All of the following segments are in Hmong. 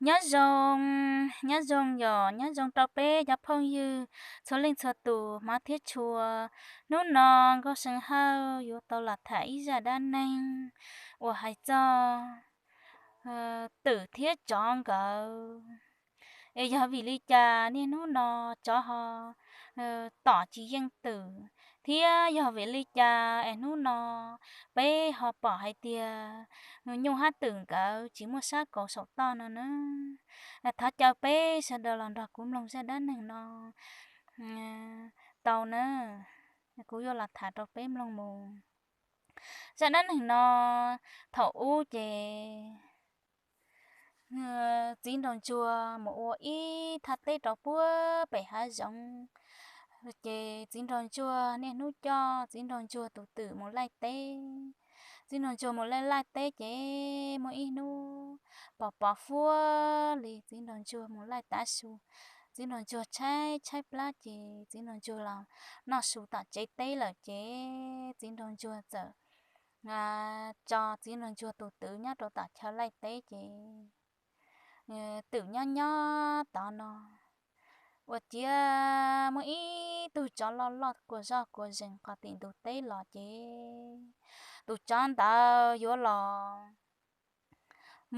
Nyob zoo, nyob zoo yom, nyob zoo rau peb cov phooj ywg txhua leej txhua tus hmov thiab tshua. Hnub no Nkauj See Hawj yuav tau los tham ib zaj dab neeg uas hais txog twm thiab tsov nkawd. Es yog vim li cas niaj hnub no tsov ho tom tsis yeej twm, thiab yog vim li cas es hnub no peb ho pom hais tias nyuj hab twm nkawd tsis muaj sab kaus saum toj no na? Thov caw peb sawv daws los nrog kuv mloog zaj dab neeg no tau na. Kuv yuav los tham rau peb mloog mus. Zaj dab neeg no, thaum ub ces txiv nraug ntsuag mus ua ib thaj teb rau puag pem hav zoov. Ces txiv nraug ntsuag niaj hnub coj txiv nraug ntsuag tus twm mus laij teb. Txiv nraug ntsuag mus laij laij teb ces muaj ib hnub pos pos huab li, txiv nraug ntsuag mus laij tav su, txiv nraug ntsuag tshaib tshaib plab ces txiv nraug ntsuag los noj su tom tsev teb lawm ces txiv nraug ntsuag txawm tso txiv nraug ntsuag tus twm nyob rau tom chaw laij teb ces twm nyob nyob tod no ua ciav muaj ib tug tsov loj loj kuas zoj kuas zees qhov tim ntug teb los ces tus tsov ntawd yuav los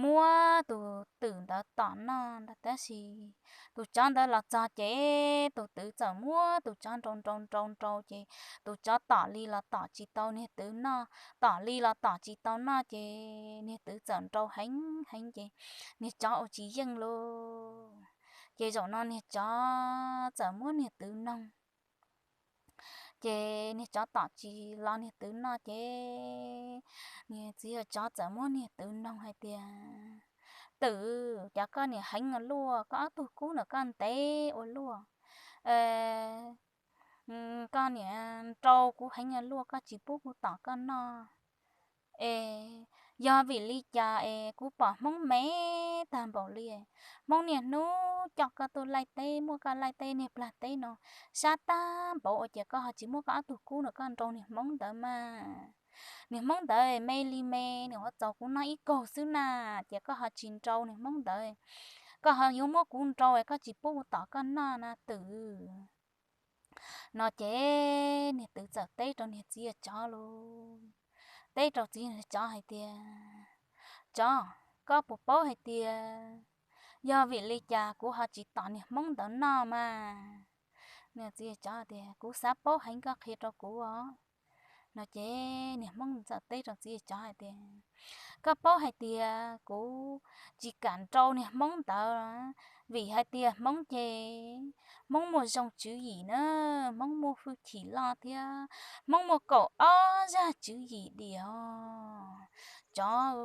muab tus twm ntawd tom noj ntag. Tab sis tus tsov ntawd los txog ces tus twm txawm muab tus tsov nrau nrau nrau nrau ces tus tsov tom li los tom tsis tau niag twm noj, tom li los tom tsis tau noj ces niag twm txawm nrau heev heev ces niag tsov ua tsis yeej lauj. Ces zaum no niag tsov txawm muab niag twm noog. Ces niag tsov tom tsis los niag twm noj ces niag txiv yawg tsov txawm muab niag twm noog hais tias, Twm, cas koj niam heev luaj, koj ob tug kub ntawm koj ntev ua luaj, koj niam nrau kuv heev luaj, koj tsis pub kuv tom koj noj. Es yog vim li cas es kuv pom hmoob me tag npaum li? Hmoob niaj hnub coj koj tuaj laij teb, muab koj laij teb niag plag teb no sab tag npaum ua cas koj ho tsis muab koj ob tug kub no koj nrau niag hmoob ntawd mas? Niag hmoob ntawd me li me, nws ua txaus kuv noj ib kaug xwb na, ces koj ho tsis nrau niag hmoob ntawd, koj ho yuav muab kuv nrau es koj tsis pub kuv tom koj noj na twm. No ces niag twm txawm teb rau niag txiv yawg tsov lauj, teb rau txiv yawg tsov hais tias, Tsov, koj puas paub hais tias yog vim li cas kuv ho tsis tom niag hmoob ntawd noj mas? Niag txiv yawg tsov tias, Kuv xav paub heev, koj qhia rau kuv os. No ces niag hmoob txawm teb rau txiv yawg tsov hais tias, Koj paub hais tias kuv tsis kam nrau niag hmoob ntawd, vim hais tias hmoob ces hmoob muaj zoo tswv yim na, hmoob muaj hwj chim loj thiab hmoob muaj kaum ob zaj tswv yim diam. Tsov,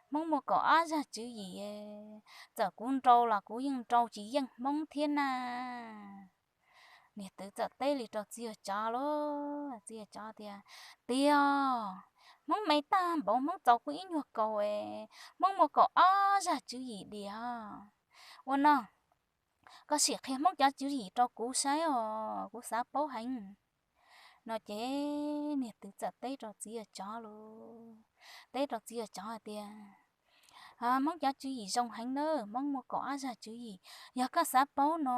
hmoob muaj kaum ob zaj tswv yim, txawm kuv nrau los kuv yeej nrau tsis yeej hmoob thiab na. Niag twm txawm teb li rau txiv yawg tsov lauj, txiv yawg tsov tias, Tiag, hmoob me tag npaum, hmoob txaus kuv ib nyuag kaus, hmoob muaj kaum ob zaj tswv yim diam. Ua no, koj sim qhia hmoob cov tswv yim rau kuv saib os, kuv xav paub heev. No ces niag twm txawm teb rau txiv yawg tsov lauj, teb rau txiv yawg tsov hais tias, Hmoob cov tswv yim zoo heev na, hmoob muaj kaum ob zaj tswv yim, yog koj xav paub no,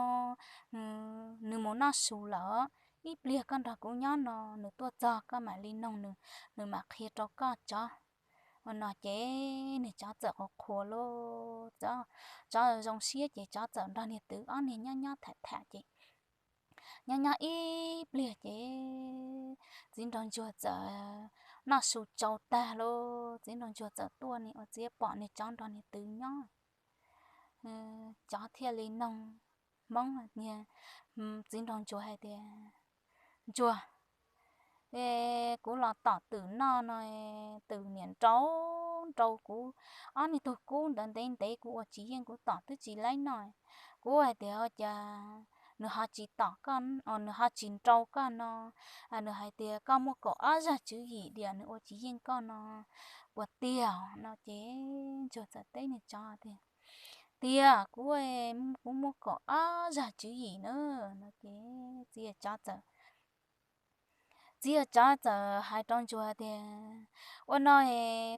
nws mus noj su lawm, ib pliag koj nrog kuv nyob no, nws tuaj txog koj mam li noog nws, nws mam qhia rau koj, tsov. Ua no ces niag tsov txawm qhuas qhuas lauj, tsov zoo siab ces tsov txawm nrog niag twm ob niag nyob nyob tham tham ces nyob nyob ib pliag ces txiv nraug ntsuag txawm noj su tsau tag lauj, txiv nraug ntsuag txawm tuaj ua ciav pom niag tsov nrog niag twm nyob. Tsov thiaj li noog hmoob, txiv nraug ntsuag hais tias, Ntsuag, kuv los tom twm noj no, twm niam nrau nrau kuv ob niag tug kub ntawd ntev ntev kuv ua tsis yeej, kuv tom twb tsis laib noj. Kuv hais tias, Ua cas nws ho tsis tom koj, nws ho tsis nrau koj no? Nws hais tias koj muaj kaum ob zaj tswv yim diam, nws ua tsis yeej koj no, puas tiag? No ces ntsuag txawm teb niag tsov tias, Tiag, kuv, kuv muaj kaum ob zaj tswv yim na. No ces txiv yawg tsov txawm, txiv yawg tsov txawm hais rau ntsuag tias, Ua no,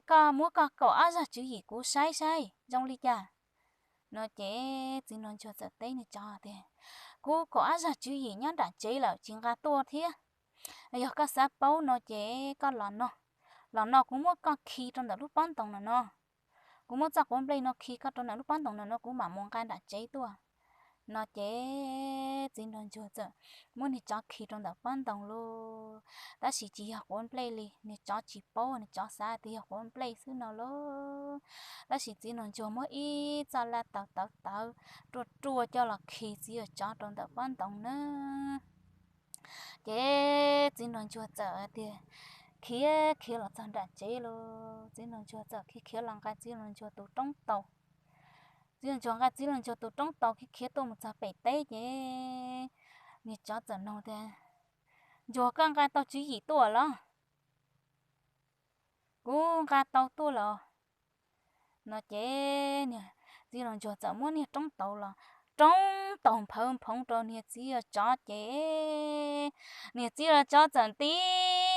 koj muab koj kaum ob zaj tswv yim kuv saib saib zoo li cas. No ces txiv nraug ntsuag txawm teb niag tsov tias, Kuv kom ab zag tswv yim nyob nram tsev lawm tsis nqa tuaj thiab. Yog koj xav paub no ces koj los no, los no kuv muab koj khi rau ntawm lub pob ntoos no no. Kuv muab txoj quav nplej no khi koj rau ntawm lub pob ntoos no no kuv mam mus nqa nram tsev tuaj. No ces txiv nraug ntsuag txawm muab niag tsov khi rau ntawm pob ntoos lauj. Tab sis tsis yog quav nplej li, niag tsov tsis paub, niag tsov xav tias yog quav nplej xwb no lauj. Tab sis txiv nraug ntsuag muab ib txoj laj tawv tawv tawv ruaj ruaj coj los khi txiv yawg tsov rau ntawm pob ntoos na. Ces txiv nraug ntsuag txawm tias khiav khiav los txog nram tsev lauj. Txiv nraug ntsuag txawm khiav khiav los nqa txiv nraug ntsuag tus roob taus. Txiv nraug ntsuag nqa txiv nraug ntsuag tus roob taus khiav khiav tuaj mus txog pem teb ces niag tsov txawm nug tias, Ntsuag, koj nqa tau tswv yim tuaj los? Kuv nqa tau tuaj los. No ces txiv nraug ntsuag txawm muab niag roob taus los, roob taus nphawv nphoov rau niag txiv yawg tsov ces niag txiv yawg tsov txawm nti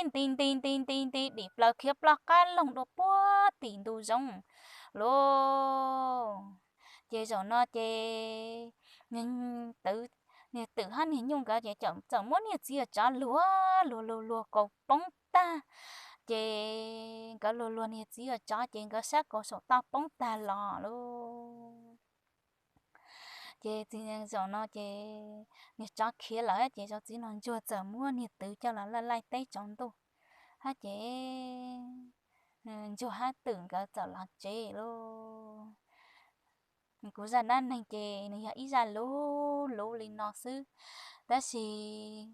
nti nti nti nti nti dim plaws khiav ploj qab loog dua puag tim ntug zoov lauj. Ces zaum no ces niag twm hab niag nyuj nkawd ces txawm muab niag txiv yawg tsov luag luag luag luag kaus poob tag. Ces nkawd luag luag niag txiv yawg tsov ces nkawd sab kaus saum toj poob tag los lauj. Ces zaum no ces niag tsov khiav lawm ces txiv nraug ntsuag txawm muab niag twm coj los laij laij teb tsaus ntuj hab ces ntsuag hab twm nkawd txawm los tsev lauj. Kuv zaj dab neeg ces nws yog ib zaj luv luv li no xwb, tab sis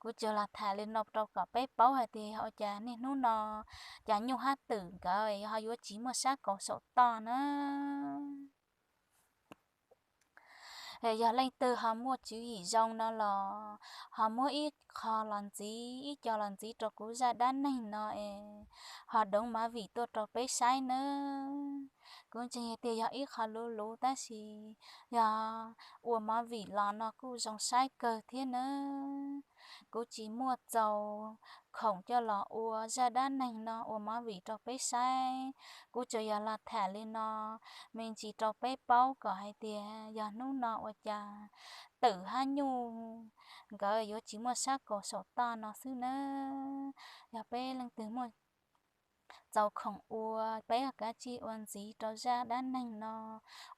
kuv tsuas los tham li no rau kom peb paub hais tias yog ua cas niaj hnub no cas nyuj hab twm nkawd ho yuav tsis muaj sab kaus saum toj na. Yog leej twg ho muaj tswv yim zoo no los ho muab ib qho los ntxiv, ib co los ntxiv rau kuv zaj dab neeg no es ho doov movie tuaj rau peb saib nawb. Kuv ntseeg tias yog ib qho luv luv tab sis yog ua movie los no kuj zoo saib kawg thiab nawb. Kuv tsis muaj txaus khoom coj los ua zaj dab neeg no ua movie rau peb saib, kuv tsuas yog los tham li no me ntsis rau peb paub kom hais tias yog hnub no ua cas twm hab nyuj nkawd yuav tsis muaj sab kaus saum toj no xwb nawb. Yog peb leej twg muaj txaus khoom ua, peb kav tsij ua ntxiv rau zaj dab neeg no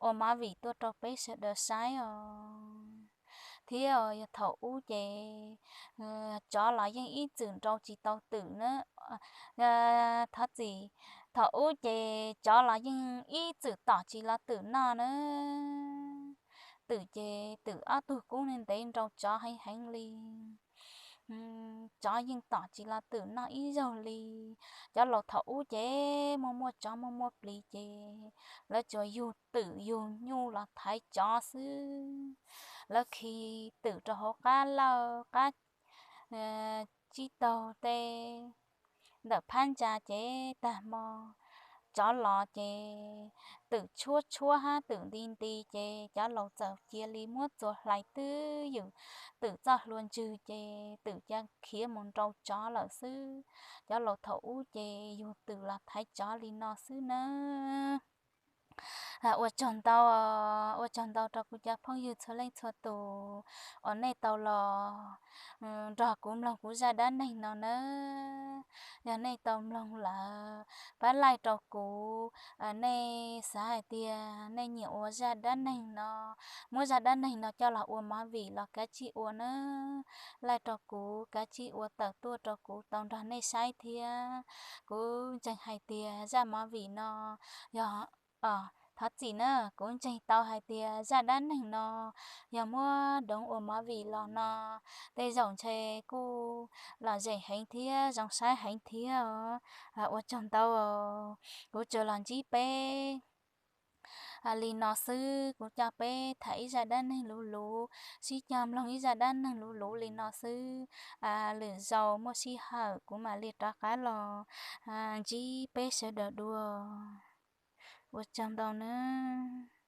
ua movie tuaj rau peb sawv daws saib os. Thiab yog thaum ub ces tsov los yeej ib txwm nrau tsis tau twm na. Thov txim, thaum ub ces tsov los yeej ib txwm tom tsis los twm noj na. Twm ces twm ob tug kub ntev nrau tsov heev heev li. Tsov yeej tom tsis los twm noj ib zaug li. Cov laus thaum ub ces muaj muaj tsov muaj muaj plis ces lawv tsuas yug twm yug nyuj los thaiv tsov xwb. Lawv khi twm rau hauv qab lawj qab tsib taug tej ntawm phab ntsa ces tag hmo tsov los ces twm tshuab tshuab hab twm nti nti ces cov laus txawm cia li muab txuas hlais twb ywm twm txoj hlua ntswg ces twm cia khiav mus nrau tsov lawm xwb. Cov laus thaum ub ces yug twm los thaiv tsov li no xwb nawb. Ua tsaug ntau, ua tsaug ntau rau kuv cov phooj ywg txhua leej txhua tus uas nej tau los nrog kuv mloog kuv zaj dab neeg no nawb. Yog nej tau mloog lawm pab like rau kuv, nej xav hais tias nej nyiam ua zaj dab neeg no, muab zaj dab neeg no coj los ua movie los kav tsij ua nawb. Like rau kuv, kav tsij ua tawm tuaj rau kuv tau nrog nej saib thiab. Kuv ntseeg hais tias zaj movie no yog, thov txim na, kuv ntseeg tau hais tias zaj dab neeg no yog muab doov ua movie los no tej zaum ntshe kuj lom zem heev thiab zoo saib heev thiab os. Ua tsaug ntau, kuv tsuas los ntsib peb li no xwb, kuv coj peb tham ib zaj dab neeg luv luv, sib cog mloog ib zaj dab neeg luv luv li no xwb. Lwm zaus muaj sij hawm kuv mam li rov qab los ntsib peb sawv daws dua. Ua tsaug ntau nawb.